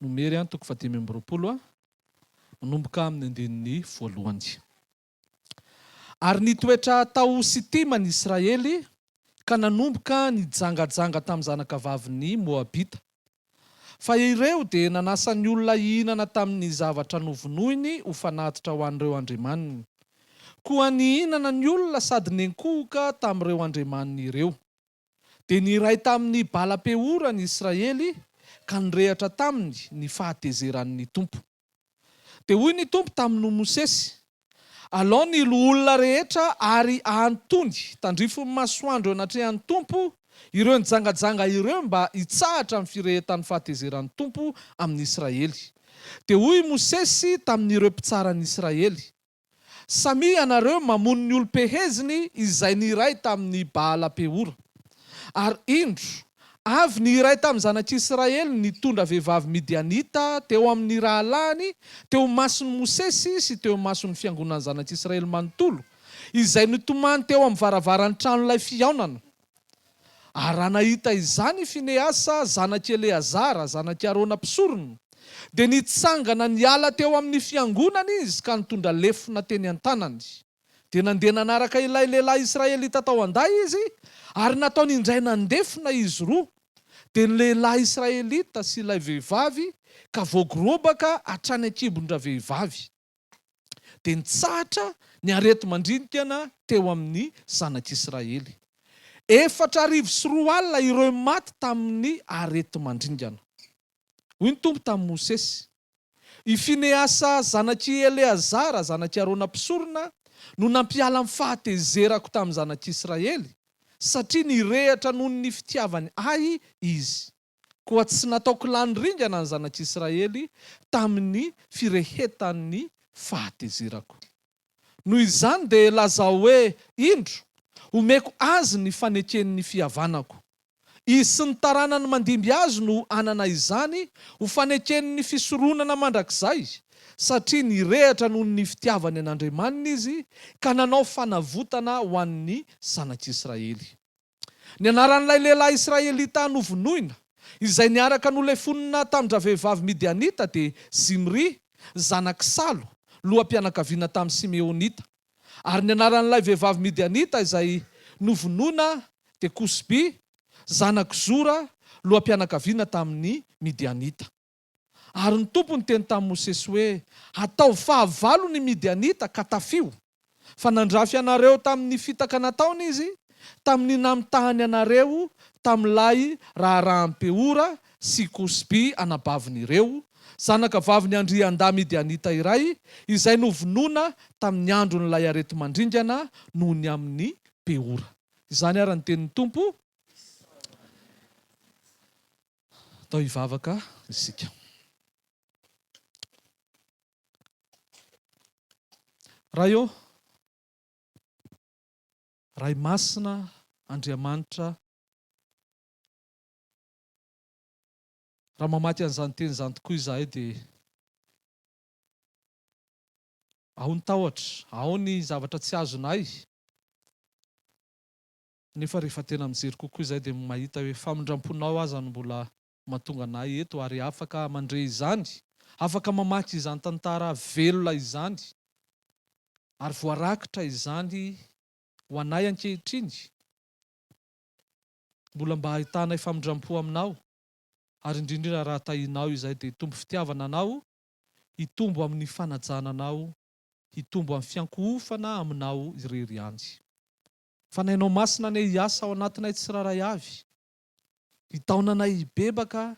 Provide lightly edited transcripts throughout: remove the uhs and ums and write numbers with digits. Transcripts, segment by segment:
Nomery toko fahadimy amby 20, manomboka amin'ny andininy voalohany. Ary nitoetra tao Sitima ny Israely ka nanomboka nijangajanga tamin'ny zanakavavin'ny Moabita. Fa ireo dia nanasa ny olona hihinana tamin'ny zavatra novonoiny ho fanatitra ho an'ireo andriamaniny. Koa nihinana ny olona sady nenkohoka tamin'ireo andriamaniny ireo. Dia niray tamin'i Bala-peora ny Israely ka nirehatra taminy ny fahatezeran'ny Tompo. Dia hoy ny Tompo tamin'i Mosesy, Alao ny loholona rehetra ary ahantony tandrifin'ny masoandro eo anatrehan'ny Tompo ireo nijangajanga ireo mba hitsahatra ny firehetan'ny fahatezeran'ny Tompo amin'i Israely. Dia hoy i Mosesy tamin'ireo mpitsaran'i Israely, Samia ianareo mamono ny olom-peheziny izay niray tamin'i Baala-Peora. Ary indro, avy ny iray tamin'ny zanak'Israely nitondra vehivavy Midianita teo amin'ny rahalahiny teo imason'i Mosesy sy teo imason'ny fiangonan'ny zanak'Israely manontolo, izay nitomany teo amin'ny varavaran'ny tranolay fihaonana. Ary raha nahita izany i Finehasa, zanak'i Eleazara, zanak'i Arona mpisorona, dia nitsangana niala teo amin'ny fiangonana izy ka nitondra lefona teny an-tanany. Dia nandeha nanaraka ilay lehilahy israelita tao an-day izy, ary nataony indray nandefona izy roa, dia ny lehilahy israelita sy ilay vehivavy, ka voagorobaka hatrany an-kibon-dravehivavy. Dia nitsahatra ny areti-mandrinkana teo amin'ny zanak'Israely. 2004 ireo maty tamin'ny areti-mandringana. Hoy ny Tompo tamin'i Mosesy, I Finehasa zanak'i Eleazara, zanak'i Arona mpisorona, no nampiala ny fahatezerako tamin'ny zanak'Israely, satria nirehatra noho ny fitiavany Ahy izy. Koa tsy nataoko lany ringana ny zanak'Israely tamin'ny firehetan'ny fahatezerako. Noho izany dia lazao hoe, Indro, homeko azy ny faneken'ny fihavanako. Izy sy ny taranany mandimby azy no hanana izany ho faneken'ny fisoronana mandrakizay, satria nirehatra noho ny fitiavany an'Andriamaniny izy ka nanao fanavotana ho an'ny zanak'Israely. Ny anaran'ilay lehilahy israelita novonoina, izay niaraka nolefonina tamin-dravehivavy midianita, dia Zimry, zanak'i Salo, loham-pianakaviana tamin'ny Simeonita. Ary ny anaran'ilay vehivavy midianita izay novonoina dia Kosby, zanak'i Zora, loham-pianakaviana tamin'ny Midianita. Ary ny Tompo niteny tamin'i Mosesy hoe, Ataovy fahavalo ny Midianita ka tafio, fa nandrafy anareo tamin'ny fitaka nataony izy, tamin'ny namitahany anareo tamin'ilay raharaham-Peora sy Kosby anabavin'ireo, zanakavavin'ny andriandahy midianita iray, izay novonoina tamin'ny andron'ilay areti-mandringana noho ny amin'i Peora. Izany ary ny tenin'ny Tompo. Atao hivavaka isika. Ray ô, Ray masina Andriamanitra, raha mamaky an'izany teny izany tokoa izahay dia ao ny tahotra, ao ny zavatra tsy azonay. Nefa rehefa tena mijery kokoa izay dia mahita hoe famindramponao aza no mbola mahatonga anay eto ary afaka mandre izany, afaka mamaky izany tantara velona izany ary voarakitra izany ho anay ankehitriny. Mbola mba ahitanay famindrampo aminao ary indrindrindra raha tahinao izay dia hitombo fitiavana anao, hitombo amin'ny fanajana anao, hitombo amin'ny fiankohofana aminao irery ihany. Fanahinao Masina anie hiasa ao anatinay tsirairay avy, hitaona anay hibebaka,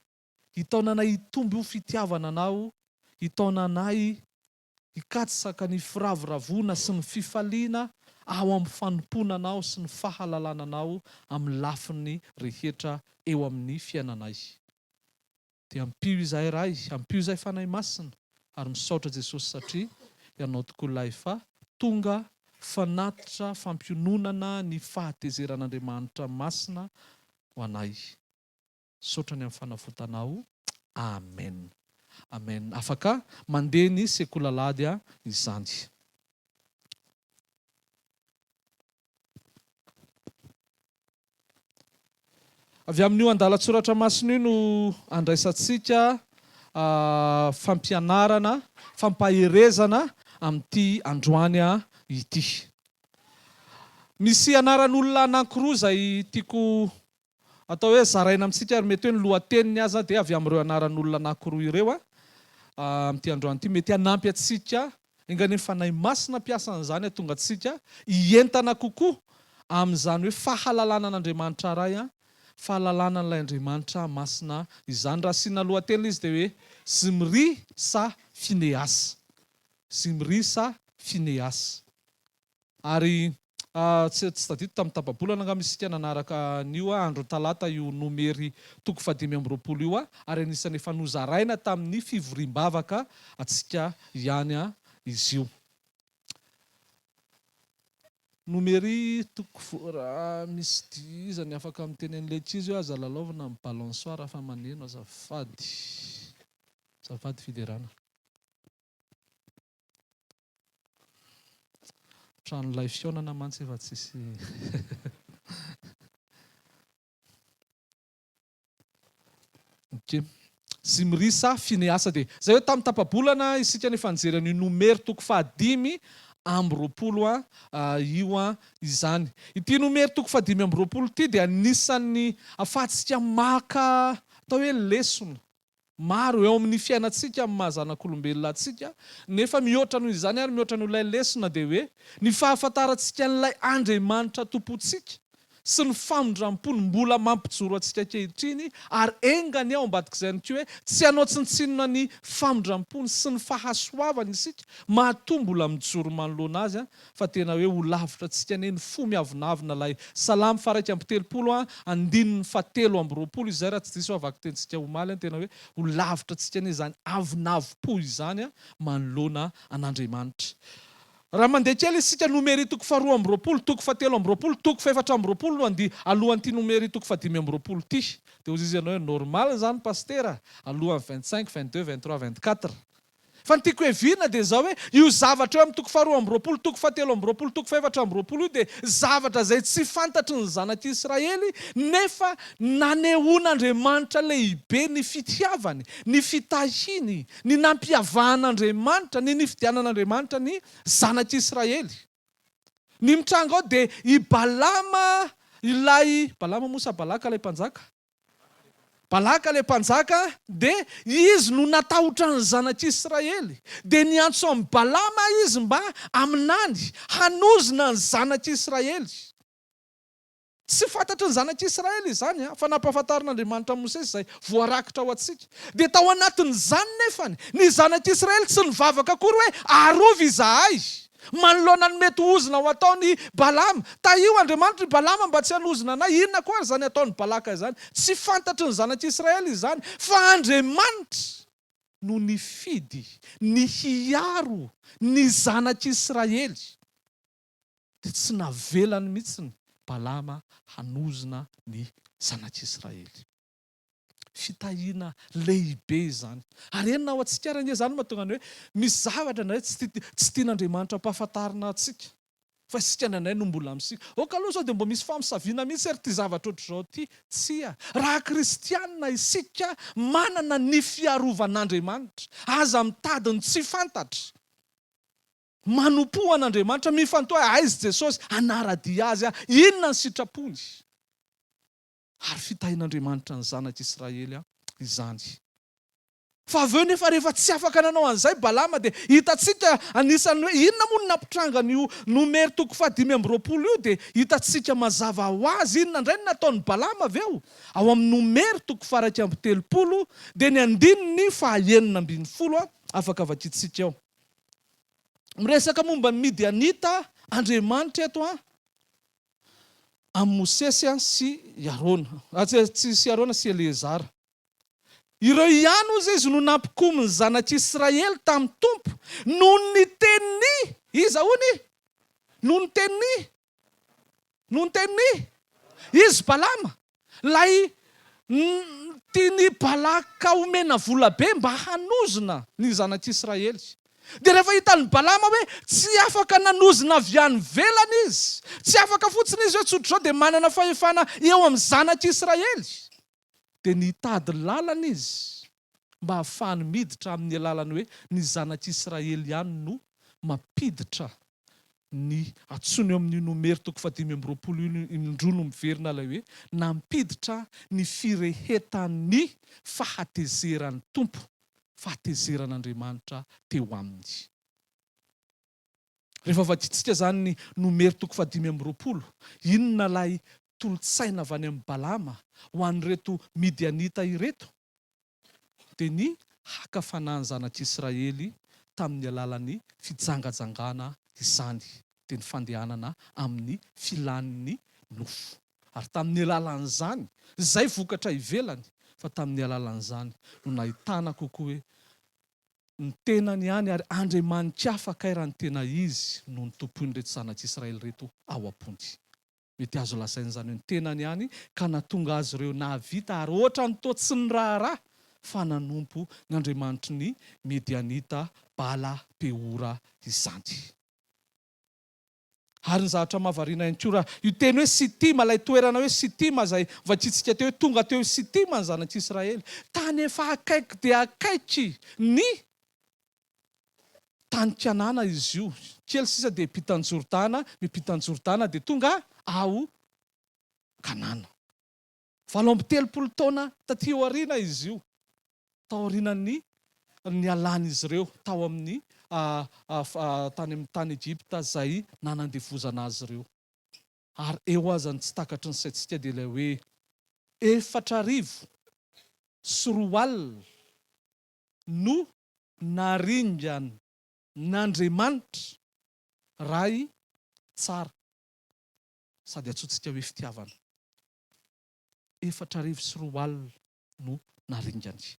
hitaona anay hitombo io fitiavana Anao, hitaona anay hikatsaka ny firavoravoana sy ny fifaliana ao amin'ny fanompoana Anao sy ny fahalalana Anao amin'ny lafiny rehetra eo amin'ny fiainanay. Dia ampio izahay Ray, ampio izahay Fanahy Masina, ary misaotra Jesosy satria Ianao tokoa ilay fa tonga fanatitra fampiononana ny fahatezeran'Andriamanitra Masina ho anay. Misaotra ny amin'ny fanavotanao. Amen. Amen. Afaka mandeha ny sekoly alahady izany. Avy amin'io andalan-tsoratra masina io no andraisantsika fampianarana, fampaherezana amin'ity androany ity. Misy anaran'olona anankiroa izay tiako atao hoe zaraina amintsika ary mety hoe ny lohateniny aza dia avy amin'ireo anaran'olona anankiroa ireo amin'ity androany ity. Mety hanampy antsika enga anie ny Fanahy Masina hampiasa an'izany hahatonga antsika hientana kokoa amin'izany hoe fahalalana an'Andriamanitra Ray, fahalalana an'ilay Andriamanitra Masina izany. Raha asiana lohateny ilay izy dia hoe Zimri sa Finehasa. Zimri sa Finehasa. Ary tsy tsy tadidiko tamin'ny tapa-bolana angamba isika nanaraka an'io andro talata io Nomery toko fahadimy amby 20 io ary anisan'ny efa nozaraina tamin'ny fivoriam-bavaka antsika ihany izy io. Nomery toko vo raha misy di iza ny afaka miteny an'ilay ankizy hoe aza lalaovina amin'ny balançoire fa maneno azafady. Azafady Fiderana. Tranolay fihaonana mantsy efa tsisy Ok. Zimri sa Finehasa dia izay hoe tamin'ny tapa-bolana isika nefa nijery an'io Nomery toko faha-25 io izany. Ity Nomery toko faha-25 ity dia anisan'ny ahafahantsika maka atao hoe lesona Maro eo amin'ny fiainantsika amin'ny maha zanak'olombelona antsika, nefa mihoatra noho izany ary mihoatra noho ilay lesona dia hoe ny fahafantarantsika an'ilay Andriamanitra Tompontsika sy ny famindram-pony mbola mampijoro antsika ankehitriny ary enga anie ao ambadik'izay ihany koa hoe tsy hanao tsinontsinona ny famindram-pony sy ny fahasoavany isika matoa mbola mijoro manoloana Azy fa tena hoe ho lavitra antsika anie ny fo miavonavona ilay Salamo faha 31 an, andininy faha 23 izay raha tsy diso aho vakitentsika omaly an, tena hoe ho lavitra antsika anie izany avonavom-po izany an, manoloana an'Andriamanitra. Raha mandeha kely isika Nomery toko faha 22, toko faha 23, toko faha 24 no andia alohan'ity Nomery toko faha 25 ity. Dia hozy izy ianao hoe normal izany Pasitera, alohan'ny 25, 22, 23, 24. Fa ny tiako hevirina dia izao hoe, io zavatra eo amin'ny toko faharoa amby 20, toko fahatelo amby 20, toko fahefatra amby 20 io dia zavatra izay tsy fantatry ny zanak'Israely nefa nanehoan'Andriamanitra lehibe ny fitiavany, ny fitahiany, ny nampiavahan'Andriamanitra, ny nifidianan'Andriamanitra ny zanak'Israely. Ny mitranga ao dia i Balama ilay, Balama moa sa Balaka ilay mpanjaka? Balaka ilay mpanjaka dia izy no natahotra ny zanak'Israely. Dia niantso an'i Balama izy mba haminany, hanozona ny zanak'Israely. Tsy fantatry ny zanak'Israely izany, fa nampahafantarin'Andriamanitra an'i Mosesy izay voarakitra ho antsika. Dia tao anatin'izany nefany, ny zanak'Israely tsy nivavaka akory hoe, Arovy izahay! Manoloana ny mety ho ozona ho ataon' i Balama, tahio Andriamanitra i Balama mba tsy hanozona anay. Inona koa ary izany ataon' i Balaka izany? Tsy fantatry ny Zanak' Israely izany, fa Andriamanitra no nifidy ny hiaro ny Zanak' Israely. Dia tsy navelany mihitsy Balama hanozona ny Zanak' Israely. Fitahiana lehibe izany. Ary enina ho antsika ary ange izany no mahatonga ny hoe misy zavatra indraindray tsy tia tsy tian'Andriamanitra ampahafantarina antsika. Fa isika indraindray no mbola misika. Ok aloha sao dia mba misy famosaviana mihitsy ary ity zavatra ohatr'izao ity. Tsia. Raha kristiana isika manana ny fiarovan'Andriamanitra. Aza mitady ny tsy fantatra. Manompoa an'Andriamanitra, mifantoha hoe aiza Jesosy, hanara-dia Azy aho, inona ny sitrapony. Ary fitahian'Andriamanitra ny zanak'Israely izany. Fa avy eo nefa rehefa tsy afaka nanao an'izay Balama dia hitantsika anisan'ny hoe inona moa no nampitranga an'io Nomery toko faha-25 io dia hitantsika mazava ho azy inona indray no nataon'i Balama avy eo. Ao amin'ny Nomery toko faha-31 dia ny andininy faha-16 afaka vakintsika eo. Miresaka momba ny Midianita Andriamanitra eto an. Amin'i Mosesy sy i Arona, tsy sy Arona sy Eleazara. Ireo ihany, hozy izy, no nampikomy ny zanak'Israely tamin'ny Tompo noho ny tenin'i, iza hono i? Noho ny tenin'i, noho ny tenin'i, izy Balama. Ilay tian'i Balaka homena vola be mba hanozona ny zanak'Israely. Dia rehefa hitan'i Balama hoe tsy afaka nanozona avy any ivelany izy, tsy afaka fotsiny izy hoe tsotr'izao dia manana fahefana eo amin'ny zanak'Israely, dia nitady lalana izy. mba hahafahany miditra amin'ny alalan'ny hoe ny zanak'Israely ihany no mampiditra ny antsoina eo amin'io Nomery toko fahadimy amby 20 io indroa no miverina ilay hoe nampiditra ny firehetan'ny fahatezeran'ny Tompo, fahatezeran'Andriamanitra teo aminy. Rehefa vakintsika izany ny Nomery toko fahadimy amby 20, inona ilay tolo-tsaina avy any amin'i Balama ho an'ireto Midianita ireto? Dia ny haka fanahy ny zanak'Israely tamin'ny alalan'ny fijangajangana izany, dia ny fandehanana amin'ny filan'ny nofo. Ary tamin'ny alalan'izany, izay vokatra ivelany, fa tamin'ny alalan'izany no nahitana kokoa hoe ny tenany ihany ary andriamani-kafa kay raha ny tena izy no notompoin'ireto zanak'Israely ireto ao am-pony. Mety azo lazaina izany hoe ny tenany ihany ka nahatonga azy ireo nahavita ary hoatran'ny toa tsy niraharaha fa nanompo ny andriamanitry ny Midianita Bala Peora izany. Ary ny zavatra mahavariana ihany koa raha io teny hoe Sitima, ilay toerana hoe Sitima izay novakintsika teo hoe tonga teo Sitima ny zanak'Israely, tany efa akaiky dia akaiky ny Tany Kanana izy io. Kely sisa dia hiampita an'i Jordana, miampita an'i Jordana dia tonga ao Kanana. 38 taona taty aoriana izy io, taorianan'ny nialan'izy ireo tao amin'ny tany amin'ny tany Egypta izay nanandevozana azy ireo. Ary eo aza ny tsy takatry ny saintsika dia ilay hoe 2004 no naringan' Andriamanitra Ray tsara sady antsointsika hoe fitiavana. 2004 no naringany.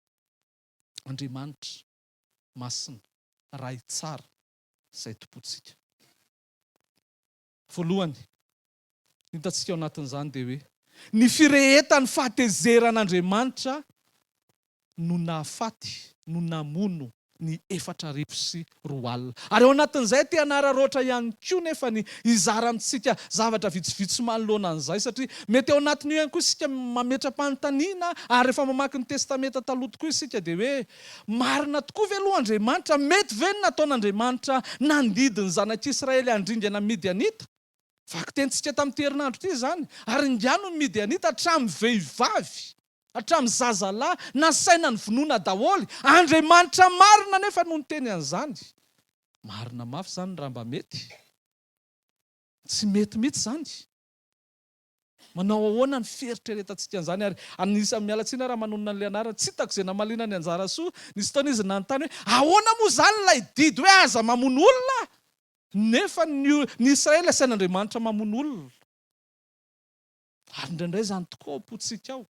Andriamanitra masina, Ray tsara izay tompontsika. Voalohany, ny hitantsika ao anatin'izany dia hoe ny firehetan'ny fahatezeran'Andriamanitra no nahafaty, no namono ny 2004. Ary ao anatin'izay te hanararaotra ihany koa nefa ny hizara amintsika zavatra vitsivitsy manoloana an'izay satria mety ao anatin'io ihany koa isika mametra-panontaniana ary rehefa mamaky ny Testamenta Taloha tokoa isika dia hoe Marina tokoa ve aloha Andriamanitra? Mety ve ny nataon'Andriamanitra nandidy ny zanak'Israely handringana Midianita? Vakitenintsika tamin'ity herinandro ity izany. Aringano ny Midianita hatramin'ny vehivavy, hatramin'ny zazalahy, nasaina novonoina daholo. Andriamanitra marina anefa no niteny an'izany. Marina mafy izany raha mba mety. Tsy mety mihitsy izany. Manao ahoana ny fieritreretantsika an'izany? Ary anisan'ny, miala tsiny aho raha manonona an'ilay anarana, tsy hitako izay namaliana ny anjara soa, nisy fotoana izy nanontany hoe, ahoana moa izany ilay didy hoe aza mamono olona? Nefa ny ny Israely asain'Andriamanitra mamono olona. Ary indraindray izany tokoa ao am-pontsika ao.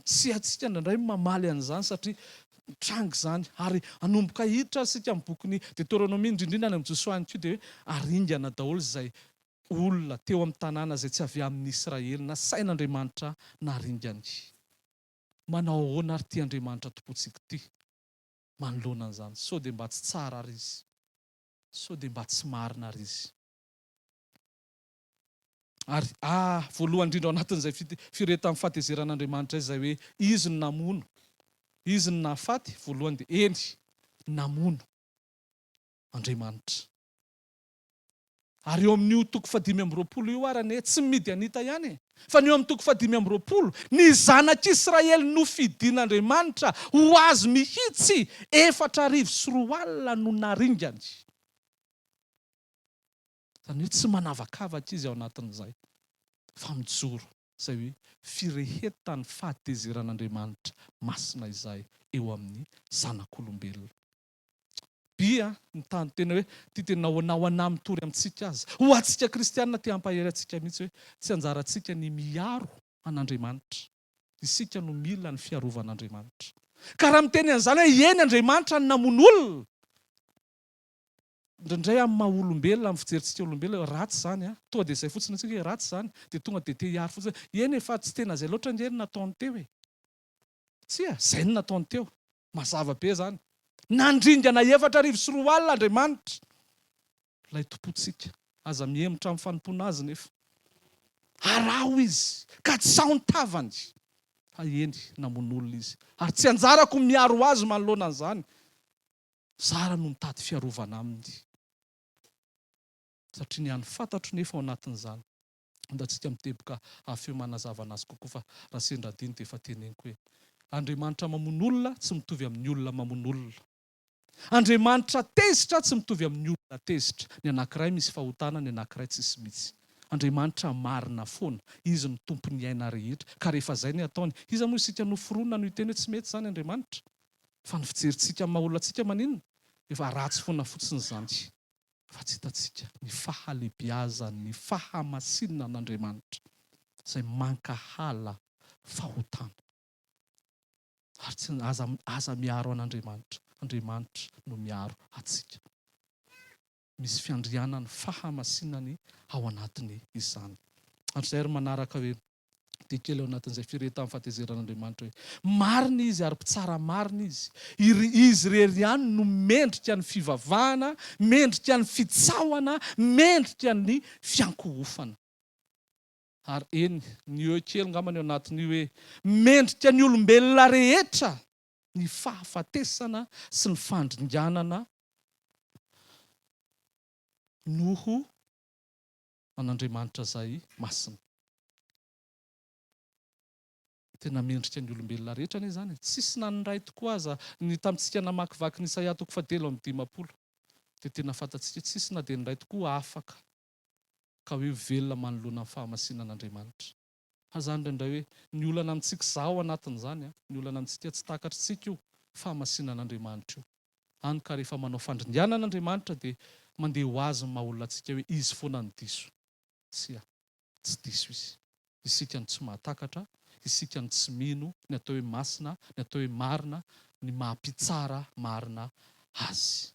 Tsy haintsika indraindray ny mamaly an'izany satria mitranga izany. Ary hanomboka hiditra ary isika amin'ny bokin'ny Deteronomia, indrindra indrindra any amin'i Josoa ihany koa, dia hoe haringana daholo izay olona teo amin'ny tanàna izay tsy avy amin'ny Israely, nasain'Andriamanitra naringany. Manao ahoana ary ity Andriamanitra tompontsika ity manoloana an'izany? Sao dia mba tsy tsara ary Izy? Sao dia mba tsy marina ary Izy? Ary, ah, voalohany indrindra ao anatin'izay firehetan'ny fahatezeran'Andriamanitra izay hoe Izy no namono, Izy no nahafaty, voalohany dia, eny, namono Andriamanitra. Ary eo amin'io toko fahadimy amby 20 io ary anie, tsy ny Midianita ihany e, fa ny eo amin'ny toko fahadimy amby 20, ny zanak'Israely nofidin'Andriamanitra ho azy mihitsy, 2004 no naringany. Izany hoe tsy manavakavaka izy ao anatin'izay fa mijoro izay hoe firehetan'ny fahatezeran'Andriamanitra masina izay eo amin'ny zanak'olombelona. Bia ny tena hoe ity tena ho anao anà mitory amintsika aza. Ho antsika kristianina te hampahery antsika mihitsy hoe tsy anjarantsika ny miaro an'Andriamanitra. Isika no mila ny fiarovan'Andriamanitra. Ka raha miteny an'izany hoe eny Andriamanitra no namono olona, Indraindray amin'ny maha olombelona, amin'ny fijerintsika olombelona, ratsy izany an! Tonga dia izay fotsiny antsika hoe ratsy izany, dia tonga dia te hiaro fotsiny hoe eny e, fa tsy tena izay loatra ange no nataony teo e! Tsia, izay no nataony teo. Mazava be izany. Nandringana 2004 Andriamanitra, ilay Tompontsika. Aza mihemotra amin'ny fanompoana Azy nefa. Araho Izy, katsaho ny tavany. Fa eny, namono olona izy. Ary tsy anjarako ny miaro azy manoloana an'izany. Zara no mitady fiarovana aminy. Satria ny hany fantatro nefa ao anatin'izany, andantsika miteboka hafeo manazava anazy kokoa fa raha sendra adino dia efa teneniko hoe, Andriamanitra mamono olona tsy mitovy amin'ny olona mamono olona. Andriamanitra tezitra tsy mitovy amin'ny olona tezitra. Ny anankiray misy fahotana, ny anankiray tsisy mitsy. Andriamanitra marina foana. Izy no tompon'ny aina rehetra. Ka rehefa zay ny ataony, iza moa isika noforonina no hiteny hoe tsy mety izany Andriamanitra? Fa ny fijerintsika amin'ny maha olona antsika maninona? Efa ratsy foana fotsiny izany. Fa tsy hitantsika ny fahalebiazan'ny fahamasinan'Andriamanitra izay mankahala fahotana. Ary tsy, aza, aza miaro an'Andriamanitra. Andriamanitra no miaro antsika. Misy fiandrianan'ny fahamasinany ao anatiny izany. Hatrizay ary manaraka hoe, dia kely ao anatin'izay firehetan'ny fahatezeran'Andriamanitra hoe, Marina Izy ary mpitsara marina Izy. Iry Izy irery ihany no mendrika ny fivavahana, mendrika ny fitsaohana, mendrika ny fiankohofana. Ary eny, ny eo kely angamba ny ao anatin'io hoe, mendrika ny olombelona rehetra ny fahafatesana sy ny fandringanana noho an'Andriamanitra izay masina. Tena mendrika ny olombelona rehetra anie izany e! Tsisy na ny iray tokoa aza, ny tamintsika namakivaky ny Isaia toko fahatelo amby dimampolo, dia tena fantatsika tsisy na dia ny iray tokoa afaka ka hoe velona manoloana ny fahamasinan'Andriamanitra. Fa izany indraindray hoe ny olana amintsika, izaho ao anatin'izany an, ny olana amintsika tsy takatritsika io fahamasinan'Andriamanitra io. Hany ka rehefa manao fandringanana Andriamanitra dia mandeha ho azy ny maha olona antsika hoe izy foana no diso. Tsia, tsy diso izy. Isika no tsy mahatakatra, isika no tsy mino ny atao hoe masina, ny atao hoe marina, ny maha mpitsara marina azy.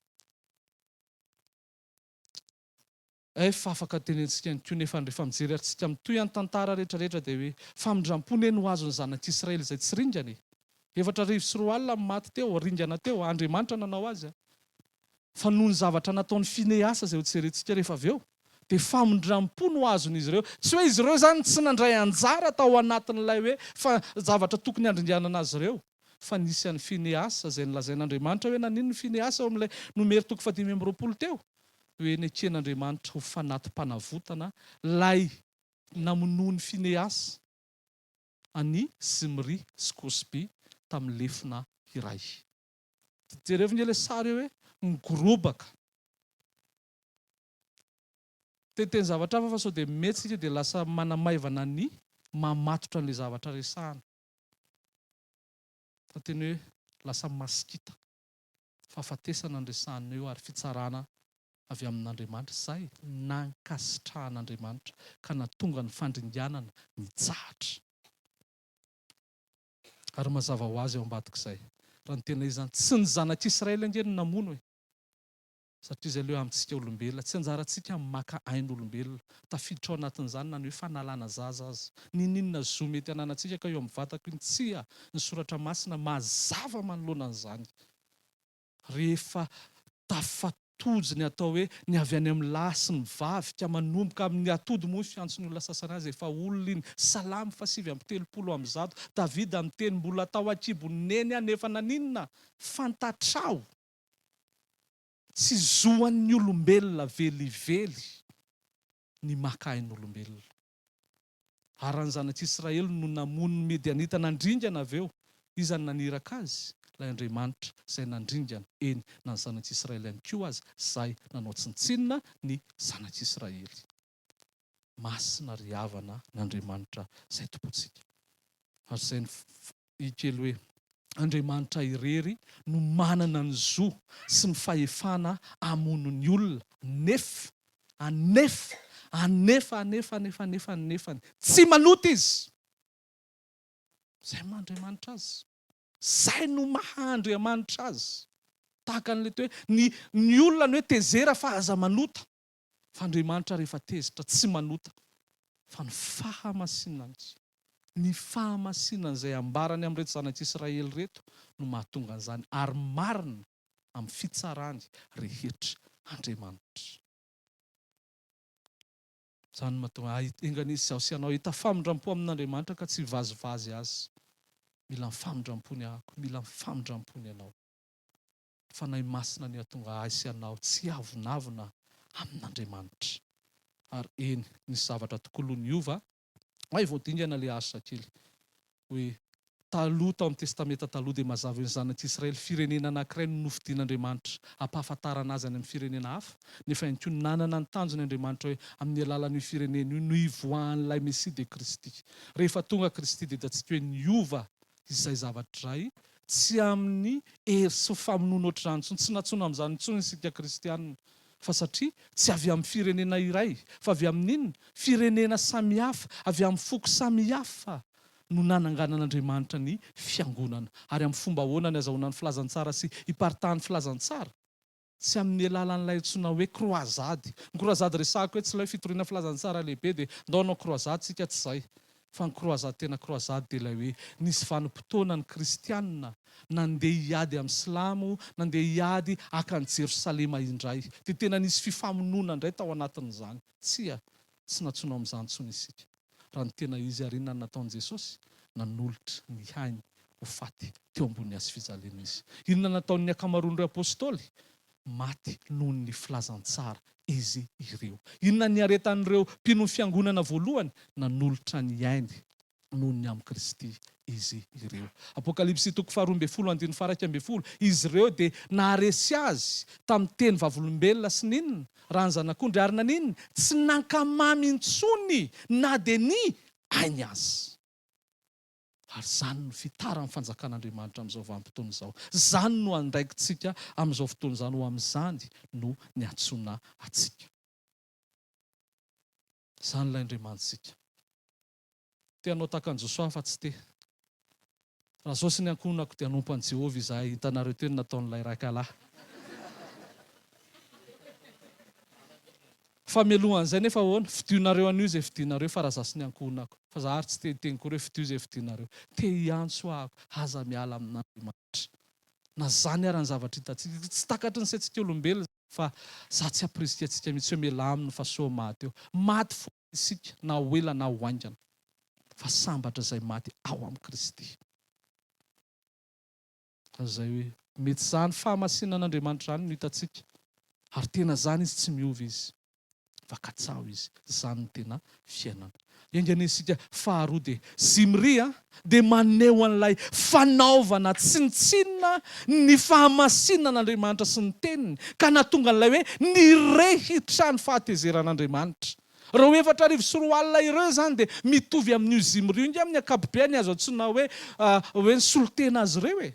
Efa afaka tenentsika ihany koa nefa rehefa mijery antsika mitohy any tantara rehetra rehetra dia hoe famindrampo ne no azon'ny zanak'Israely izay tsy ringana e! 2004 ny maty teo, ringana teo, Andriamanitra nanao azy a! Fa noho ny zavatra nataon'i Fineasa izay ho jerentsika rehefa avy eo dia famindrampo no azon'izy ireo. Tsy hoe izy ireo izany tsy nandray anjara tao anatin'ilay hoe fa zavatra tokony handringanana azy ireo fa nisy an'i Fineasa izay nolazain'Andriamanitra hoe naninona i Fineasa ao amin'ilay Nomery toko fahadimy amby roapolo teo hoe neken'Andriamanitra ho fanati-panavotana ilay namonoan'i Fineasa an'i Zimry sy Kosby tamin'ny lefona iray. Jereo nge ilay sary eo hoe migorobaka. Teniteny zavatra hafa fa sao dia mety isika dia lasa manamaivana ny mamatotra an'ilay zavatra resahana. Fa teny hoe lasa masikita. Fahafatesana no resahana eo ary fitsarana avy amin'Andriamanitra izay nankasitrahan'Andriamanitra ka nahatonga ny fandringanana nitsahatra. Ary mazava ho azy ao ambadik'izay, raha ny tena izy izany, tsy ny zanak'Israely ange no namono e! Satria izay aloha amintsika olombelona, tsy anjarantsika ny maka ain'olombelona. Tafiditra ao anatin'izany na ny hoe fanalana zaza aza. N'inon'inona zo mety ananantsika ka eo amin'ny vatako iny, tsia, ny soratra masina mazava manoloana an'izany. Rehefa tafatojo ny atao hoe ny avy any amin'ny lahy sy ny vavy ka manomboka amin'ny atody moa ny fiantson'ny olona sasany azy, efa olona iny. Salamo faha139. Davida miteny, mbola tao an-kibon'i neny aho nefa naninona? Fantatrao. Tsy zo an'ny olombelona velively ny maka ain'olombelona. Ary raha ny zanak'Israely no namono ny Midianita nandringana avy eo, iza no naniraka azy? Ilay Andriamanitra izay nandringana, eny, na ny zanak'Israely ihany koa aza, izay nanao tsinontsinona ny zanak'Israely. Masina ry havana ny Andriamanitra izay tompontsika. Ary izay ny i kely hoe, Andriamanitra irery no manana ny zo sy ny fahefana hamono ny olona, nefa, anefa, anefa, anefa, anefa, anefa, anefany, tsy manota Izy! Izay maha Andriamanitra Azy. Izay no maha Andriamanitra Azy. Tahaka an'ilay teo hoe, ny, ny olona ny hoe tezera fa aza manota. Fa Andriamanitra rehefa tezitra tsy manota fa ny fahamasinany, ny fahamasinany izay ambarany amin'ireto zanak'Israely ireto no mahatonga an'izany ary marina amin'ny fitsarany rehetra Andriamanitra. Izany no mahatonga ahy enga anie izaho sy ianao hahita famindrampo amin'Andriamanitra ka tsy hivazivazy azy. Mila ny famindrampony ahako, mila ny famindrampony ianao. Fanahy Masina anie hahatonga ahy sy anao tsy hiavonavona amin'Andriamanitra. Ary eny, nisy zavatra tokoa aloha niova, hay vao dingana ilay asa kely, hoe taloha tao amin'ny Testamenta Taloha dia mazava hoe ny zanak'Israely firenena anankiray no nofidin'Andriamanitra hampahafantarana azy any amin'ny firenena hafa, nefa ihany koa nanana ny tanjony Andriamanitra hoe amin'ny alalan'io firenena io no hivoahan'ilay Mesia dia Kristy. Rehefa tonga Kristy dia hitantsika hoe niova izay zavatra izay, tsy amin'ny hery sy famonoana ohatr'izany intsony, tsy nantsoina amin'izany intsony isika kristiana, fa satria tsy avy amin'ny firenena iray, fa avy amin'ny inona? Firenena samihafa, avy amin'ny foko samihafa no nananganan'Andriamanitra ny fiangonana. Ary amin'ny fomba ahoana ny azahoana ny filazantsara sy hiparitahan'ny filazantsara? Tsy amin'ny alalan'ilay antsoina hoe kroazady. Ny kroazady resahako hoe tsy ilay hoe fitoriana filazantsara lehibe dia ndao hanao kroazady tsika, tsy izay. Fa ny kroazady tena kroazady dia ilay hoe nisy vanim-potoana ny kristianina nandeha hiady amin'ny silamo, nandeha hiady haka an'i Jerosalema indray. Dia tena nisy fifamonoana indray tao anatin'izany. Tsia, tsy nantsoina amin'izany intsony isika. Raha ny tena izy ary inona no nataon'i Jesosy? Nanolotra ny ainy ho faty teo ambony hazo fijaliana Izy. Inona no nataon'ny ankamaroan'ireo apostoly? Maty noho ny filazantsara izy ireo. Inona no niaretan'ireo mpinon'ny fiangonana voalohany? Nanolotra ny ainy noho ny amin'i Kristy izy ireo. Apokalypsy toko faharoa ambin'ny folo andininy faha-11, Izy ireo dia naharesy azy tamin'ny teny vavolombelona sy ny inona? Rà ny zanak'ondry, ary naninona? Tsy nankamamy intsony na dia ny ainy aza. Ary izany no fitaran'ny fanjakan'Andriamanitra amin'izao vanim-potoana izao. Izany no andraikitsika amin'izao fotoana izany, ho amin'izany no niantsoana antsika. Izany ilay Andriamanitsika. Te hanao tahaka an'i Josoa aho fa tsy te. Raha izao sy ny ankohonako dia hanompo an'i Jehovah izahay. Hitanareo teo ny nataon'ilay raikalahy. Fa mialohan'izay nefa ahoana? Fidionareo an'io izay fidinareo fa raha izaho sy ny ankohonako. Fa izaho ary tsy te hiteny akory hoe fidio izay fidinareo. Te hiantso aho, aza miala amin'Andriamanitra. Na izany ara ny zavatra hitantsika. Tsy takatry ny saintsika olombelona izany fa izaho tsy hampirisika antsika mihitsy hoe mialà aminy fa soa maty eo. Maty foana isika na ho ela na ho haingana. Fa sambatra izay maty ao amin'i Kristy. Izay hoe mety izany fahamasinan'Andriamanitra izany no hitantsika. Ary tena izany izy tsy miova izy. Fa katsaho izy. Izany no tena fiainana. Enga anie isika faharoa dia Zimri a dia maneho an'ilay fanaovana tsinontsinona ny fahamasinan'Andriamanitra sy ny teniny ka nahatonga an'ilay hoe nirehitra ny fahatezeran'Andriamanitra. Ireo 2004 ireo izany dia mitovy amin'io Zimri io ingahy amin'ny ankapobeany azo antsoina hoe hoe nisolo tena azy ireo e.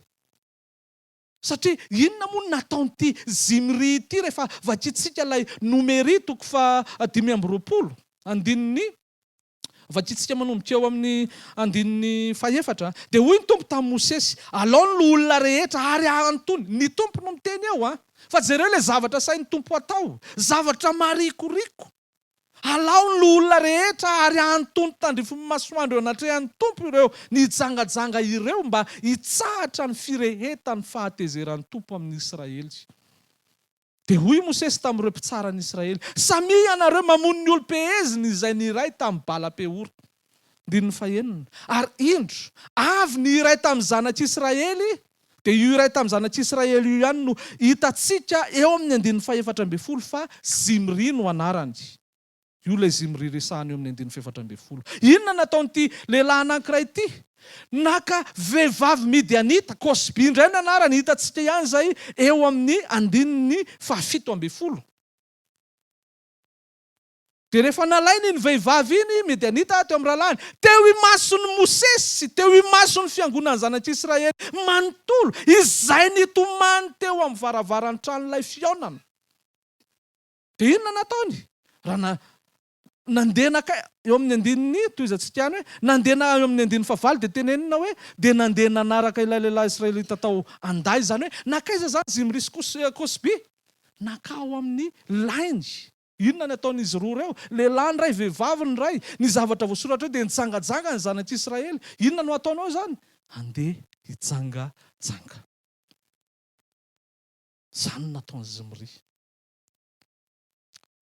Satria inona moa no nataon'ity Zimri ity rehefa vakintsika ilay Nomery toko faha 25 andininy vakintsika manomboka eo amin'ny andininy fahefatra dia hoy ny Tompo tamin'i Mosesy, alao ny loholona rehetra ary ahantony, ny Tompo no miteny eo an, fa jereo ilay zavatra asain'ny Tompo atao, zavatra marikoriko. Alao ny loholona rehetra ary ahantony tandrifin'ny masoandro eo anatrehan'ny Tompo ireo nijangajanga ireo mba hitsahatra ny firehetan'ny fahatezeran'ny Tompo amin'ny Israely. Dia hoy Mosesy tamin'ireo mpitsara ny Israely, Samia ianareo mamono ny olom-peheziny izay niray tamin'i Bala-peora. Andininy fahenina. Ary indro, avy ny iray tamin'ny zanak'Israely, dia io iray tamin'ny zanak'Israely io ihany no hitantsika eo amin'ny andininy fahefatra ambin'ny folo fa Zimri no anarany. Io ilay Zimri resahana eo amin'ny andininy fahefatra ambin'ny folo. Inona no nataon'ity lehilahy anankiray ity? Naka vehivavy Midianita, Kosby indray no anarany, hitantsika ihany izay eo amin'ny andininy fahafito ambin'ny folo. Dia rehefa nalainy iny vehivavy iny, Midianita, teo amin'ny rahalahiny, teo imason'i Mosesy sy teo imason'ny fiangonan'ny zanak'Israely manontolo, izay nitomany teo amin'ny varavaran'ny tranolay fihaonana. Dia inona nataony? Raha na, nandeha naka, eo amin'ny andininy, tohizantsika ihany hoe, nandeha na, eo amin'ny andininy fahavalo dia tenenina hoe, dia nandeha nanaraka ilay lehilahy Israelita tao an-day, izany hoe, nankaiza izany Zimri sy Kosby? Nankao amin'ny lainy. Inona ny ataon'izy roa ireo? Lehilahy ny iray, vehivavy ny iray. Ny zavatra voasoratra eo dia nijangajanga ny zanak'Israely. Inona no ataonao izany? Andeha hijangajanga. Izany no nataon'i Zimri.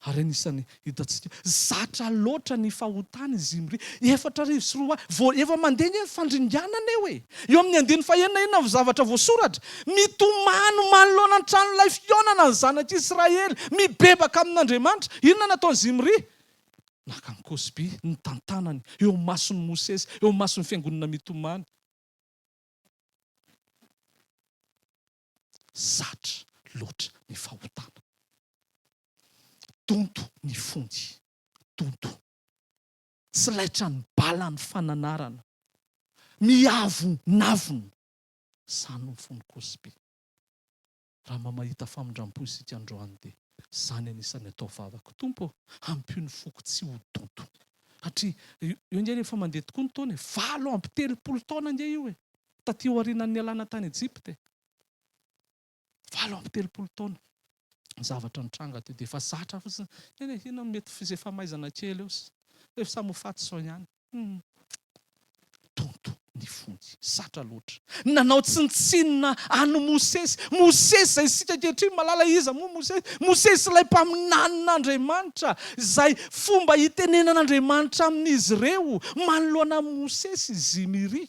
Ary anisan'ny hitantsika, zatra loatra ny fahotana i Zimri. 2004, vao efa mandeha anie ny fandringanana eo e! Eo amin'ny andininy fahenina inona no zavatra voasoratra? Mitomany manoloana ny tranolay fihaonana ny zanak'Israely, mibebaka amin'Andriamanitra. Inona no nataon'i Zimri? Naka an'i Kosby, nitantanany, eo imason'i Mosesy, eo imason'ny fiangonana mitomany. Zatra loatra ny fahotana. Donto ny fony. Donto. Tsy laitran'ny bala ny fananarana. Miavonavona. Izany no fony Kosby. Raha mba mahita famindrampo isika androany dia izany anisan'ny atao vavaka. Tompo ô, ampio ny foko tsy ho donto. Satria io ange rehefa mandeha tokoa ny taona e, 38 taona ange io e, taty aorianan'ny nialana tany Egypta e. 38 taona ny zavatra nitranga teo dia efa zatra fotsiny, eny e, inona no mety izay famaizana kely eo, efa samy ho faty izao ihany. Hum. Donto ny fony. Zatra loatra. Nanao tsinontsinona an'i Mosesy. Mosesy izay isika ankehitriny mahalala iza moa Mosesy. Mosesy ilay mpaminanin'Andriamanitra, izay fomba itenenan'Andriamanitra amin'izy ireo manoloana an'i Mosesy, Zimri.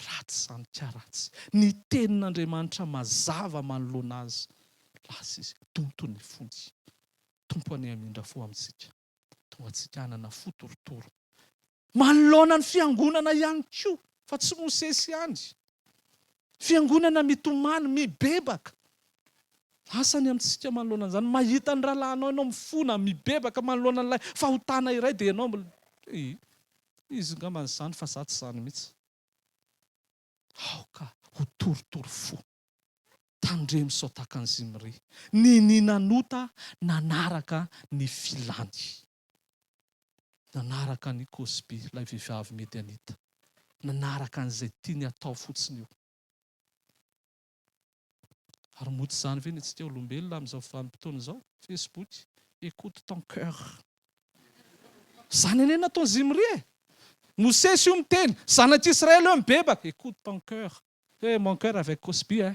Ratsy izany ka ratsy. Ny tenin'Andriamanitra mazava manoloana azy. Lasa izy. Donto ny fony. Tompo anie hamindra fo amintsika. Tonga antsika hanana fo torotoro. Manoloana ny fiangonana ihany koa, fa tsy Mosesy ihany. Fiangonana mitomany, mibebaka. Asa ny amintsika manoloana an'izany. Mahita ny rahalahinao ianao mifona, mibebaka manoloana an'ilay fahotana iray dia ianao mbola, Izy angamba izany fa za tsy izany mihitsy. Aoka ho torotoro fo. Tandremo sao tahaka an'i Zimri. Ninia nanota nanaraka ny filany. Nanaraka an'i Kosby, ilay vehivavy Midianita. Nanaraka an'izay tiany hatao fotsiny io. Ary mody izany ve ny antsika olombelona amin'izao vanim-potoana izao? Facebook, écoute ton cœur. Izany anie nataon'i Zimri e! Mosesy io miteny, zanak'Israely eo mibebaka, écoute ton cœur. Eh, mon cœur avec Cosby eh.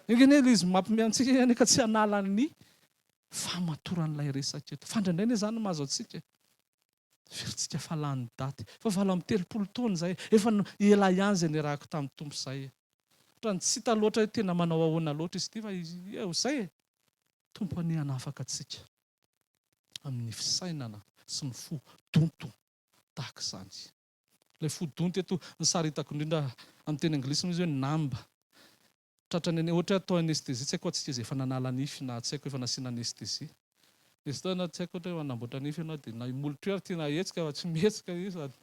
Enga anie ilay izy mampime antsika anie ka tsy hanala ny fahamatoran'ilay resaka eto. Fa indraindray anie izany no mahazo antsika e. Heverintsika fa lany daty. Efa 38 taona izay, efa ela ihany izay niarahako tamin'ny Tompo izay e. Ohatran'ny tsy hita loatra hoe tena manao ahoana loatra izy ity fa eo izay e. Tompo anie hanafaka antsika amin'ny fisainana sy ny fo donto tahaka izany. Ilay fo donto eto, ny sary hitako indrindra amin'ny teny anglisy moa izy hoe numb. Tratrany anie, ohatra hoe atao anesthésie, tsy haiko antsika izay efa nanala nify na tsy haiko efa nasiana anesthésie. Misy fotoana tsy haiko ohatra hoe manamboatra nify ianao dia na molotra io ary tiana hahetsika fa tsy mihetsika izy sady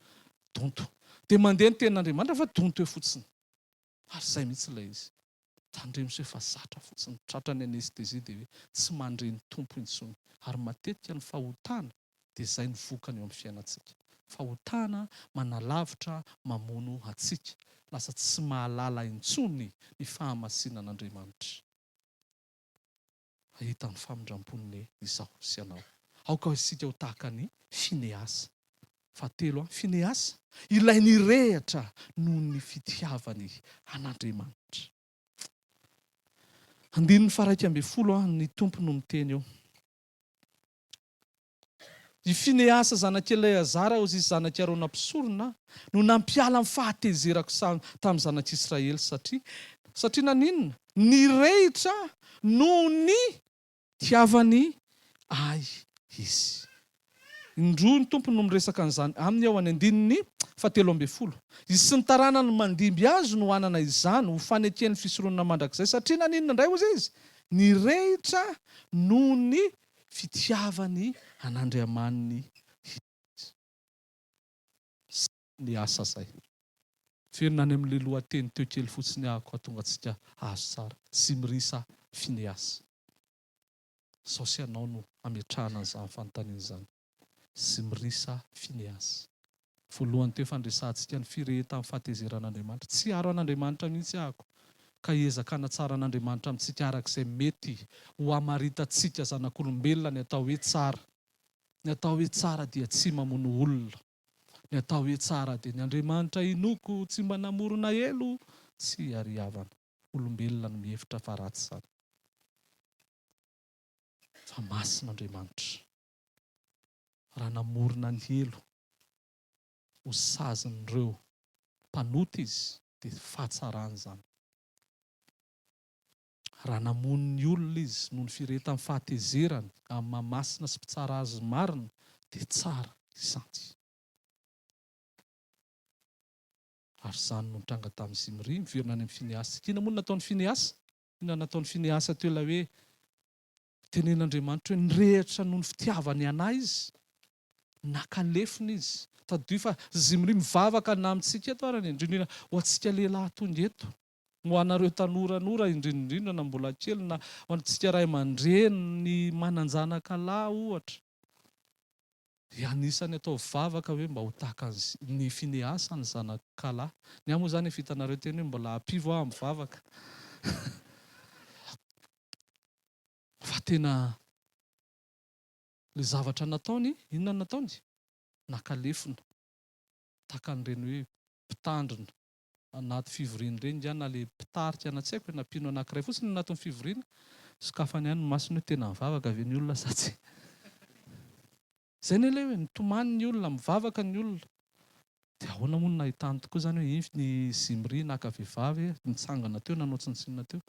donto. Dia mandeha ny tenin'Andriamanitra fa donto eo fotsiny. Ary izay mihitsy ilay izy. Tandremo sao efa zatra fotsiny, tratran'ny anesthésie dia hoe tsy mandre ny Tompo intsony. Ary matetika ny fahotana dia izay no vokany eo amin'ny fiainantsika. Fahotana manalavitra mamono antsika. Lasa tsy mahalala intsony ny fahamasinan'Andriamanitra. Hahita ny famindram-pony izaho sy ianao. Aoka isika ho tahaka an'i Finehasa. Fahatelo, Finehasa, ilay nirehitra noho ny fitiavany an'Andriamanitra. Andininy faha-11, Ny Tompo no miteny eo. I Finehasa zanak'i Eleazara, hozy izy zanak'i Arona mpisorona, no nampiala ny fahatezerako tamin'ny zanak'Israely, satria, satria naninona? Nirehitra noho ny tiavany ahy izy. Indroa ny Tompo no miresaka an'izany aminy ao any andininy fahatelo ambin'ny folo. Izy sy ny taranany mandimby azy no hanana izany ho faneken'ny fisoronana mandrakizay, satria naninona indray, hozy izy? Nirehitra noho ny fitiavany an'Andriamaniny izy. Ny asa izay. Velona any amin'ilay lohateny teo kely fotsiny aho hahatonga antsika hahazo tsara. Zimri sa Fineasa? Izao sy ianao no ametrahana an'izany fanontaniana izany. Zimri sa Fineasa? Voalohany teo efa niresahantsika ny firehetan'ny fahatezeran'Andriamanitra. Tsy hiaro an'Andriamanitra mihitsy ahako, ka hiezaka hanatsara an'Andriamanitra amintsika araka izay mety ho hamaritantsika zanak'olombelona ny atao hoe tsara. Ny atao hoe tsara dia tsy mamono olona. Ny atao hoe tsara dia ny Andriamanitra inoako tsy mba namorona helo. Tsia ry havana, olombelona no mihevitra fa ratsy izany. Fa masina Andriamanitra. Raha namorona ny helo ho sazin'ireo mpanota Izy dia fahatsarana izany. Raha namono ny olona Izy noho ny firehetan'ny fahatezerany amin'ny maha masina sy mpitsara Azy marina dia tsara izany. Ary izany no nitranga tamin'i Zimri, miverina any amin'i Finehasa. Inona moa no nataon'i Finehasa? Inona no nataon'i Finehasa teo ilay hoe tenenin'Andriamanitra hoe nirehitra noho ny fitiavany an'ahy izy? Naka lefona izy. Tadidio fa Zimri mivavaka na amintsika eto ary, indrindra indrindra ho antsika lehilahy tonga eto, ho anareo tanoranora indrindra indrindra na mbola kely na ho antsika ray aman-dreny manan-janaka lahy ohatra. Dia anisan'ny atao vavaka hoe mba ho tahaka ny Finehasa ny zanakalahy. Ny ahy moa izany efa hitanareo teny hoe mbola ampivo aho amin'ny vavaka. Fa tena ilay zavatra nataony, inona no nataony? Naka lefona. Tahaka an'ireny hoe mpitandrina anaty fivoriana ireny nga na le mpitarika na tsy haiko e, na mpino anakiray fotsiny anatin'ny fivoriana, sokafany ihany ny masony hoe tena mivavaka ve ny olona sa tsia. Zay anie le hoe mitomany ny olona, mivavaka ny olona. Dia ahoana moa no nahitany tokoa izany hoe iny ny Zimri naka vehivavy nitsangana teo nanao tsinontsinona teo.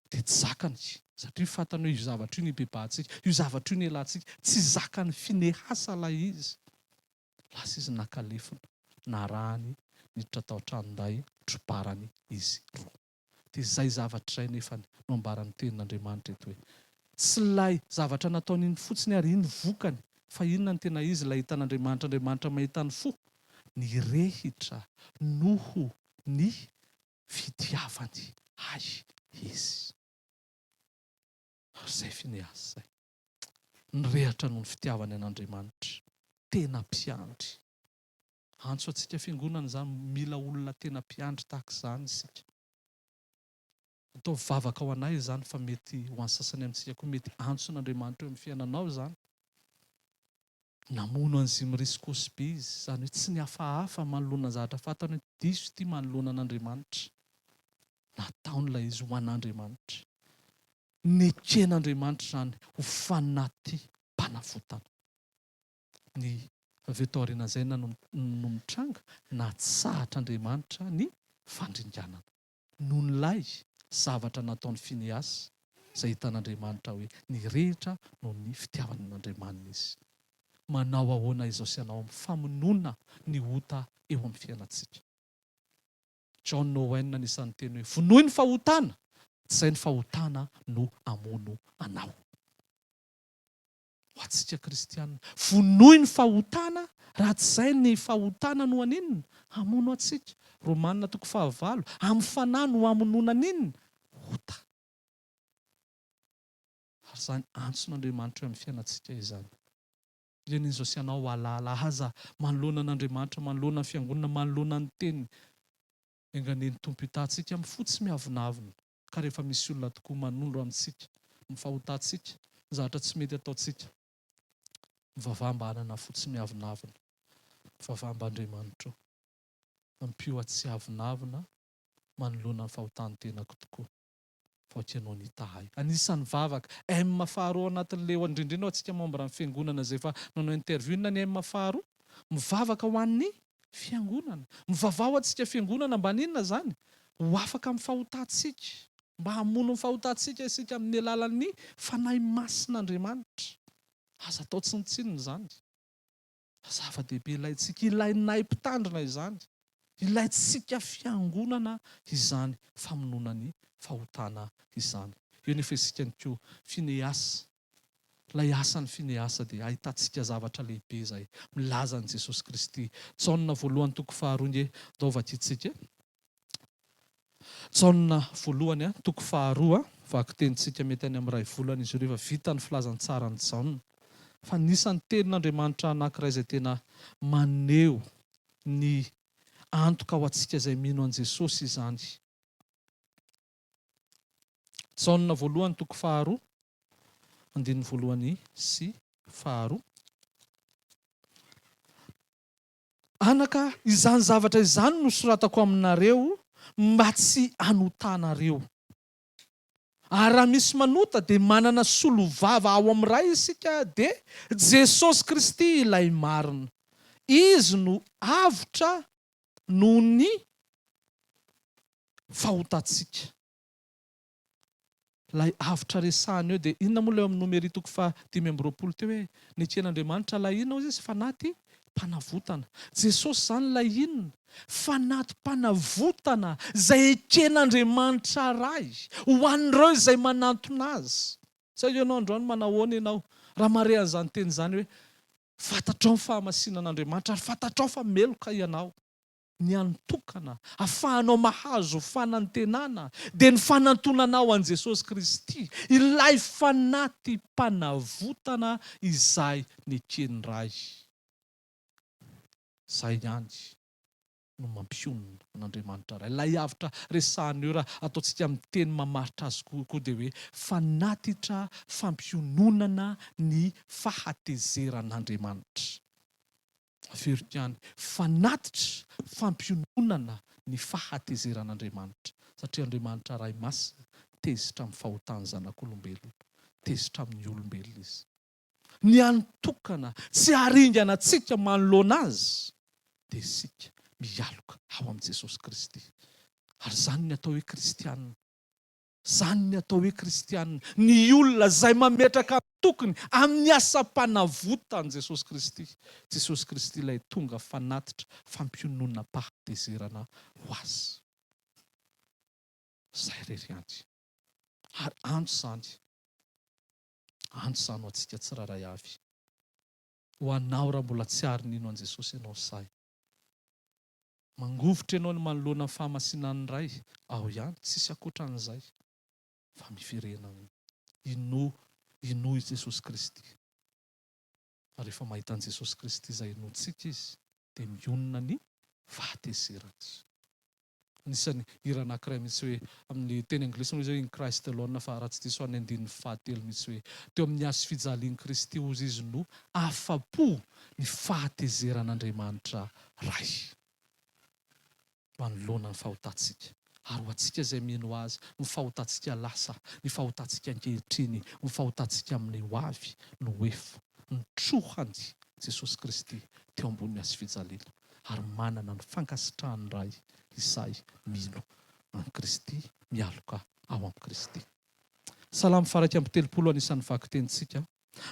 Dia tsy zakany satria fantany hoe io zavatra io no ibebahantsika, io zavatra io no ialantsika. Tsy zakan'i Finehasa ilay izy. Lasa izy naka lefona, narahany niditra tao an-tranon-day trobarany izy roa. Dia izay zavatra izay nefa no ambaran'ny Tenin'Andriamanitra eto hoe, tsy ilay zavatra nataony iny fotsiny ary iny vokany, fa inona no tena izy, ilay hitan'Andriamanitra, Andriamanitra mahita ny fo, nirehitra noho ny fitiavany ahy izy. Ary izay Finehasa izay. Nirehatra noho ny fitiavany an'Andriamanitra. Tena mpiandry. Antso antsika fiangonana izany, mila olona tena mpiandry tahaka izany isika. Ataovy vavaka ho anay izany fa mety ho an'ny sasany amintsika koa mety antson'Andriamanitra eo amin'ny fiainanao izany. Namono an'i Zimri sy Kosby izy, izany hoe tsy nihafahafa manoloana ny zavatra fantany hoe diso ity manoloana an'Andriamanitra. Nataony ilay izy ho an'Andriamanitra. Neken'Andriamanitra izany ho fanati-panavotana. Ny avy eo taorianan'izay inona no no mitranga? Natsahatr'Andriamanitra ny fandringanana. Noho ilay zavatra nataon'i Finehasa, izay hitan'Andriamanitra hoe nirehitra noho ny fitiavany an'Andriamaniny izy. Manao ahoana izao sy ianao amin'ny famonoana ny ota eo amin'ny fiainantsika? John Owen anisan'ny niteny hoe, Vonoy ny fahotana, tsy izay ny fahotana no hamono anao. Ho antsika kristiana, vonoy ny fahotana, raha tsy izay ny fahotana no haninona? Hamono antsika. Romana toko fahavalo, amin'ny fanahy no hamonoana an'inona? Ota. Ary izany antson'Andriamanitra eo amin'ny fiainantsika izany. Ireny izao sy ianao hahalala aza manoloana an'Andriamanitra, manoloana ny Fiangonana, manoloana ny Teniny. Enga anie ny Tompo hitaha antsika amin'ny fo tsy miavonavona, ka rehefa misy olona tokoa manondro amintsika ny fahotantsika, ny zavatra tsy mety ataontsika, mivavaha mba hanana fo tsy miavonavona. Mivavaha mba Andriamanitra o, ampio aho tsy hiavonavona manoloana ny fahotan'ny tenako tokoa. Vaoka ianao nitaha ahy. Anisan'ny vavaka. M faharoa ao anatin'ilay eo indrindra ho antsika membre ny fiangonana izay efa nanao interview inona ny M faharoa? Mivavaka ho an'ny fiangonana. Mivavaha ho antsika fiangonana mba haninona izany? Ho afaka amin'ny fahotantsika. Mba hamono ny fahotantsika isika amin'ny alalan'ny Fanahy Masin'Andriamanitra. Aza atao tsinontsinona izany. Zava-dehibe ilaintsika, ilainay mpitandrina izany, ilaintsika fiangonana izany famonoana ny fahotana izany. Eo nefa isika ny koa Finehasa, ilay asan'i Finehasa dia ahitantsika zavatra lehibe izay milaza an'i Jesosy Kristy. Jaona voalohany toko faharoa nge, ndao vakintsika e. Jaona voalohany toko faharoa, vakitenintsika mety any amin'ny iray volana izy io rehefa vita ny filazantsaran'i Jaona. Fa anisan'ny tenin'Andriamanitra anankiray izay tena maneho ny antoka ho antsika izay mino an'i Jesosy izany. Jaona voalohany toko faharoa, andininy voalohany sy faharoa. Anaka, izany zavatra izany no soratako aminareo, mba tsy hanotanareo. Ary raha misy manota dia manana solovava ao amin'ny Ray isika dia Jesosy Kristy ilay marina. Izy no avotra noho ny fahotantsika. Ilay avotra resahina eo dia inona moa ilay ao amin'ny Nomery toko faha 25 teo hoe neken'Andriamanitra ilay inona hozy izy? Fanaty mpanavotana. Jesosy izany ilay inona? Fanati-panavotana izay eken'Andriamanitra Ray ho an'ireo izay manantona Azy. Tsy haiko ianao androany manahoana ianao raha mahare an'izany teny izany hoe fantatrao ny fahamasinan'Andriamanitra ary fantatrao fa meloka ianao. Ny hany tokana afahanao mahazo fanantenana dia ny fanantonanao an'i Jesosy Kristy, ilay fanati-panavotana izay neken'ny Ray. Izay ihany no mampionona an'Andriamanitra Ray. Ilay avotra resahina eo, raha ataontsika amin'ny teny mamaritra azy kokoa, dia hoe fanatitra fampiononana ny fahatezeran'Andriamanitra. Averiko ihany, fanatitra fampiononana ny fahatezeran'Andriamanitra. Satria Andriamanitra Ray Masina tezitra amin'ny fahotan'ny zanak'olombelona. Tezitra amin'ny olombelona Izy. Ny hany tokana tsy haringana antsika manoloana Azy dia isika mialoka ao amin'i Jesosy Kristy. Ary izany ny atao hoe kristiana. Izany ny atao hoe kristiana. Ny olona izay mametraka ny tokiny amin'ny asam-panavotan'i Jesosy Kristy. Jesosy Kristy ilay tonga fanatitra fampiononam-pahatezerana ho azy. Izay irery ihany. Ary antso izany. Antso izany ho antsika tsirairay avy. Ho anao raha mbola tsy ary nino an'i Jesosy ianao sahy. Mangovitra ianao ny manoloana ny fahamasinan'ny Ray, ao ihany, tsisy ankoatran'izay. Fa miverena aminy. Inoa, inoa i Jesosy Kristy. Ary rehefa mahita an'i Jesosy Kristy izay inoantsika izy, dia mionona ny fahatezerany. Anisan'ny hira anankiray mihitsy hoe, amin'ny teny anglisy moa izy hoe In Christ Alone fa raha tsy diso aho ny andininy fahatelo mihitsy hoe, teo amin'ny hazo fijalian'i Kristy hozy izy no afa-po ny fahatezeran'Andriamanitra Ray manoloana ny fahotantsika. Ary ho antsika izay mino Azy, ny fahotantsika lasa, ny fahotantsika ankehitriny, ny fahotantsika amin'ny ho avy no efa nitrohan'i Jesosy Kristy teo ambonin'ny hazo fijaliana. ary manana ny fankasitrahan'ny Ray izay mino an'i Kristy, mialoka ao amin'i Kristy. Salamo faha-31 anisan'ny vakitenintsika,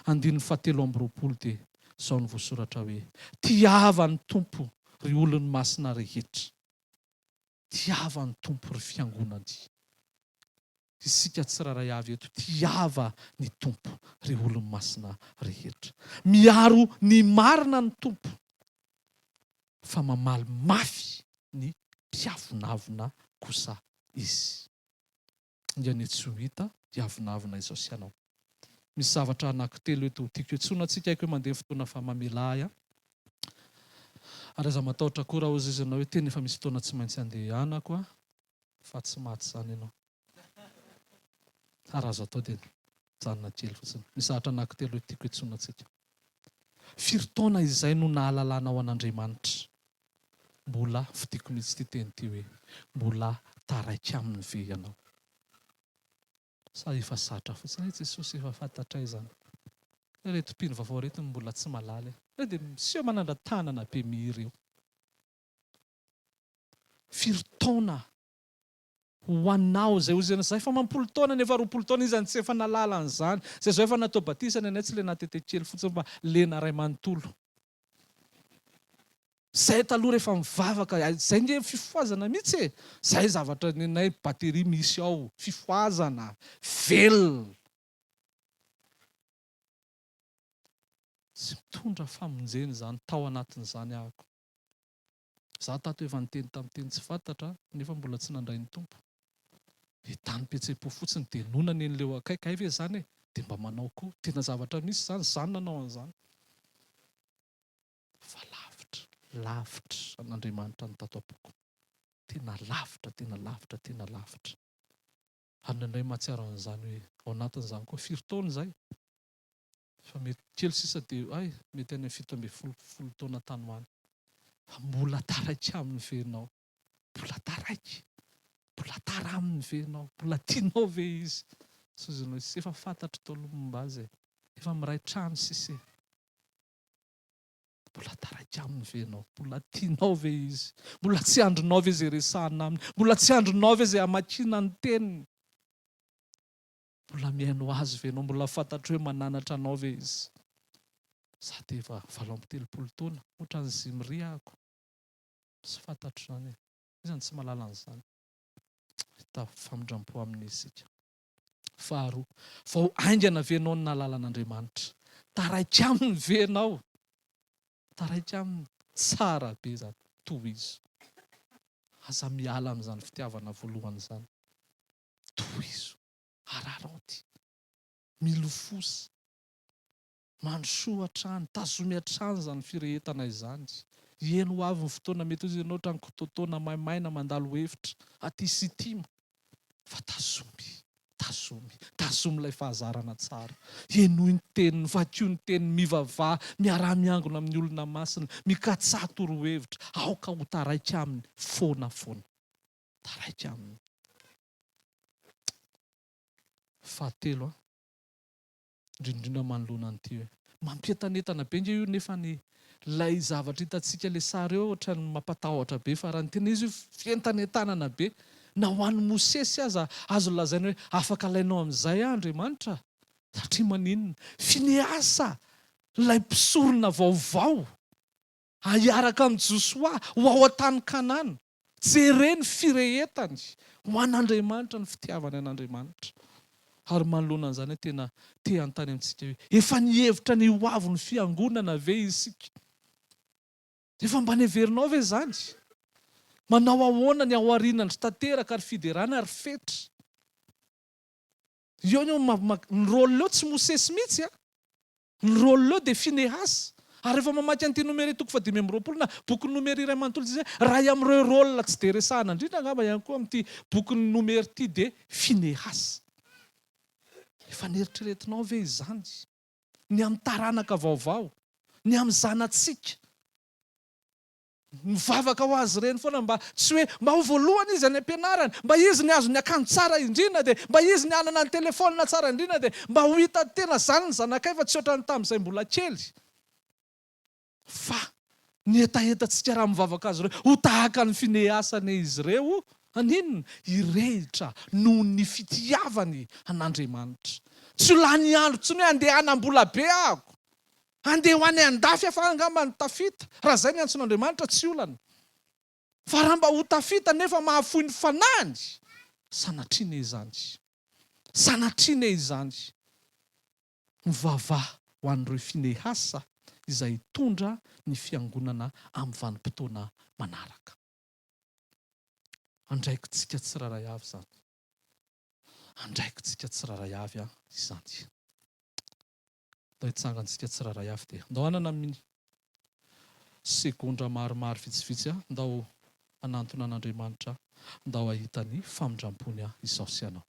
andininy faha-23 dia izao no voasoratra hoe, Tiava ny Tompo, ry olony masina rehetra. Tiava ny Tompo, ry fiangonany. Isika tsirairay avy eto, tiava ny Tompo, ry olony masina rehetra. Miaro ny marina ny Tompo, fa mamaly mafy ny mpiavonavona kosa Izy. Enga anie tsy ho hita hiavonavona izao sy ianao. Misy zavatra anankitelo eto tiako hiantsoana antsika, haiko hoe mandeha ny fotoana fa mamelà ahy an. Ary aza matahotra koa raha hozy izy ianao hoe tena efa misy fotoana tsy maintsy andehanako an, fa tsy maty izany ianao. Fa raha azo atao dia mijanona kely fotsiny. Misy zavatra anankitelo tiako hiantsoana antsika. Firy taona izay no nahalalanao an'Andriamanitra? Mbola, fidiko mihitsy ity teny ity hoe, mbola taraiky aminy ve ianao? Sa efa zatra fotsiny, hay Jesosy efa fantatray izany. Ireto mpino vaovao ireto no mbola tsy mahalala e. Ireo dia miseho manandra-tanana be mihi ireo. Firy taona ho anao izay hozy ianao, za efa amam-polo taona nefa 20 taona iza no tsy efa nahalala an'izany. Zay zao efa natao batisa ny anay tsy le natete kely fotsiny fa lena ray manontolo. Zay taloha rehefa mivavaka, zay nge fifohazana mihitsy e! Zay zavatra nenay batterie misy ao, fifohazana, velona. Tsy mitondra famonjena izany tao anatin'izany ahako. Za tato efa niteny tamin'ny teny tsy fantatra nefa mbola tsy nandray ny Tompo. Entanim-pihetseham-po fotsiny dia noana ny an'ileo akaiky, hay ve izany e! Dia mba manao koa. Tena zavatra misy izany, za no nanao an'izany. Fa lavitra, lavitra an'Andriamanitra ny tato am-poko. Tena lavitra, tena lavitra, tena lavitra. Ary indraindray mahatsiaro an'izany hoe ao anatin'izany koa, firy taona izay? Fa mety kely sisa dia hay, mety any amin'ny 17, folo taona tany ho any. Fa mbola taraiky aminy ve ianao? Mbola taraiky. Mbola tara aminy ve ianao? Mbola tianao ve izy? Sozonao izy, efa fantatro daholo ny momba azy e. Efa miray trano sisa e. Mbola taraiky aminy ve ianao? Mbola tianao ve izy? Mbola tsy andrinao ve izay resahana aminy? Mbola tsy andrinao ve izay hamakiana ny teniny? Mbola mihaino azy ve ianao? Mbola fantatro hoe mananatra anao ve izy? Za dia efa 38 taona, ohatran'ny Zimri ahako. Tsy fantatro izany e. Iza no tsy mahalala an'izany? Hita famindram-po aminy isika. Faharoa, vao haingana ve ianao no nahalala an'Andriamanitra? Taraiky aminy ve ianao? Taraiky aminy? Tsara be izany. Tohizo. Aza miala amin'izany fitiavana voalohany izany. Tohizo. Araraoty. Milofosa. Mandrosoa hatrany, tazomy hatrany izany firehetana izany. Eny ho avy ny fotoana mety ho izy ianao ohatran'ny kitoatoana maimaina mandalo efitra aty Sitima. Fa tazomy, tazomy, tazomy ilay fahazarana tsara. Henoy ny teniny, vakio ny teniny, mivavaha, miaraha miangona amin'ny olona masina, mikatsaha torohevitra, aoka ho taraiky aminy foana foana. Taraiky aminy. Fahatelo an. Indrindrindra manoloana an'ity hoe. Mampientanentana be nge io nefa ny ilay zavatra hitantsika ilay sary eo ohatran'ny mampatahotra be fa raha ny tena izy io fientanentanana be na ho an'i Mosesy aza azo lazaina hoe afaka alainao amin'izay aho Andriamanitra satria maninona? Finehasa ilay mpisorona vaovao Hiaraka amin'i Josoa ho ao an-tany Kanana. Jereo ny firehetany ho an'Andriamanitra, ny fitiavany an'Andriamanitra. Ary manoloana an'izany aho tena te hanontany amintsika hoe, efa nihevitra ny ho avin'ny fiangonana ve isika? Efa mba neverinao ve izany? Manao ahoana ny ao aorianan-dry Tanteraka, ry Fiderana, ry Fetra? Eo ny ny rôle eo tsy Mosesy mihitsy a! Ny rôle eo dia Finehasa. Ary rehefa mamaky an'ity Nomery toko faha-25 na bokin'ny Nomery iray manontolo izy izay, iray amin'ireo rôle tsy dia resahana indrindra angamba ihany koa amin'ity bokin'ny Nomery ity dia Finehasa. Efa neritreretinao ve izany? Ny amin'ny taranaka vaovao, ny amin'ny zanatsika. Mivavaka ho azy ireny foana mba tsy hoe mba ho voalohany izy any am-pianarana, mba izy ny azon'ny akanjo tsara indrindra dia mba izy ny hanana ny telefaonina tsara indrindra dia mba ho hita tena zany ny zanakay fa tsy ohatran'ny tamin'izay mbola kely. Fa ny hetahetantsika raha mivavaka azy ireo ho tahaka an'i Finehasa anie izy ireo, haninona? Hirehitra noho ny fitiavany an'Andriamanitra. Tsy ho lany andro intsony hoe andeha hanam-bola be ahako. Handeha ho any an-dafy afa angamba ny tafita, raha izay ny antson'Andriamanitra tsy olana. Fa raha mba ho tafita nefa mahafoy ny fanahiny, sanatria ne izany. Sanatria ne izany. Mivavaha ho an'ireo Finehasa izay hitondra ny fiangonana amin'ny vanim-potoana manaraka. Andraikitsika tsirairay avy izany. Andraikitsika tsirairay avy izany. Ndao hitsangantsika tsirairay avy dia ndao hanana mini segondra maromaro vitsivitsy ndao hanantona an'Andriamanitra ndao hahita ny famindram-pony izao sy ianao.